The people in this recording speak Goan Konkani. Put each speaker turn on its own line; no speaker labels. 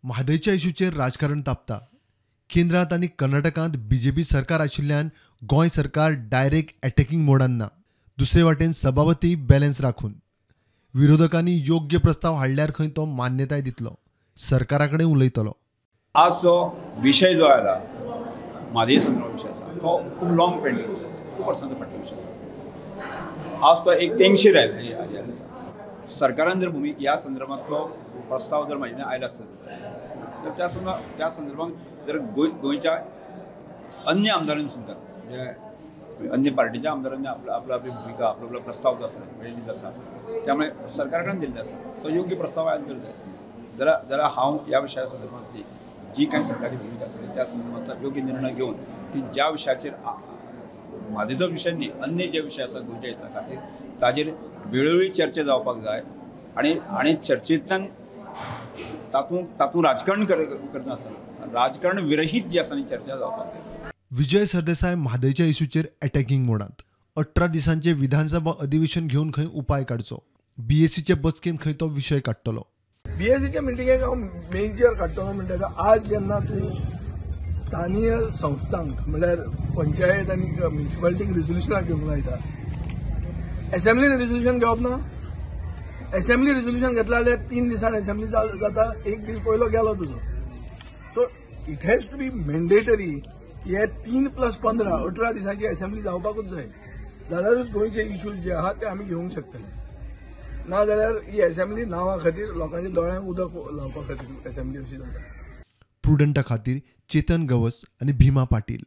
म्हादयच्या इशूचेर राजकारण तापता. केंद्रांत आनी कर्नाटकांत बीजेपी सरकार आशिल्ल्यान गोंय सरकार डायरेक्ट अटॅकिंग मोडान ना. दुसरे वाटेन सभापती बॅलन्स राखून विरोधकांनी योग्य प्रस्ताव हाडल्यार खंय तो मान्यताय दितलो, सरकारा कडेन उलयतलो.
आज जो विशय जो आयला म्हादय संदर्भात विशय आसा तो खूब लॉंग पेंडींग, खूब वर्सांचो फाटलो विशय आसा. आज तो एक तेंगशीर आयला आसा. सरकारान जर भुमिका ह्या संदर्भांतलो प्रस्ताव जर म्हाजे आयला आसत तर त्या संदर्भात जर गोंयच्या अन्य आमदारांनी सुद्दां म्हणजे अन्य पार्टीच्या आमदारांनी आपली आपली भुमिका, आपलो आपलो प्रस्ताव जो आसा दिल्लो आसा, त्यामुळे सरकारान दिल्लो आसा तो योग्य प्रस्ताव आयला तर जाय. जाल्यार हांव ह्या विशया संदर्भांतली जी कांय सरकारी भुमिका आसतली त्या संदर्भांतलो योग्य निर्णय घेवन की ज्या विशयाचेर म्हादयचो विशय न्ही, अन्य जे विशय आसा गोंयच्या हिता खातीर ताजेर वेळोवेळी चर्चा जावपाक जाय आनी आनी चर्चेंतल्यान तातूंत राजकारण करनासतना राजकारण विरहीत जी आसा न्ही चर्चा जावपाक जाय.
विजय सरदेसाय म्हादयच्या इशूचेर अटॅकिंग मोडांत. 18 दिसांचे विधानसभा अधिवेशन घेवन खंय उपाय काडचो. बीएसीचे बसकेंत खंय तो विशय काडटलो.
बीएसीच्या मिटिंगेक हांव मेजर काडटलो म्हणटा आज जेन्ना तूं स्थानीय संस्थांक म्हणल्यार पंचायत आनी म्युनिसिपालिटीक रेजोल्युशनां घेवंक लायता, एसेंब्लीन रेजोल्युशन घेवप ना. एसेंब्ली रेजोल्युशन घेतलं जाल्यार 3 दिसान एसेंब्ली जाता, एक दीस पयलो गेलो तुजो. So it has to be mandatory की हे 3 + 15 18 दिसांची एसेंब्ली जावपाकूच जाय, जाल्यारूच गोंयचे इश्यूज जे आहा ते आमी घेवंक शकतले. ना जाल्यार ही एसेंब्ली नांवा खातीर लोकांच्या दोळ्यांक उदक लावपा खातीर एसेंब्ली अशी जाता.
प्रुडंटा खातीर चेतन गवस आनी भीमा पाटील.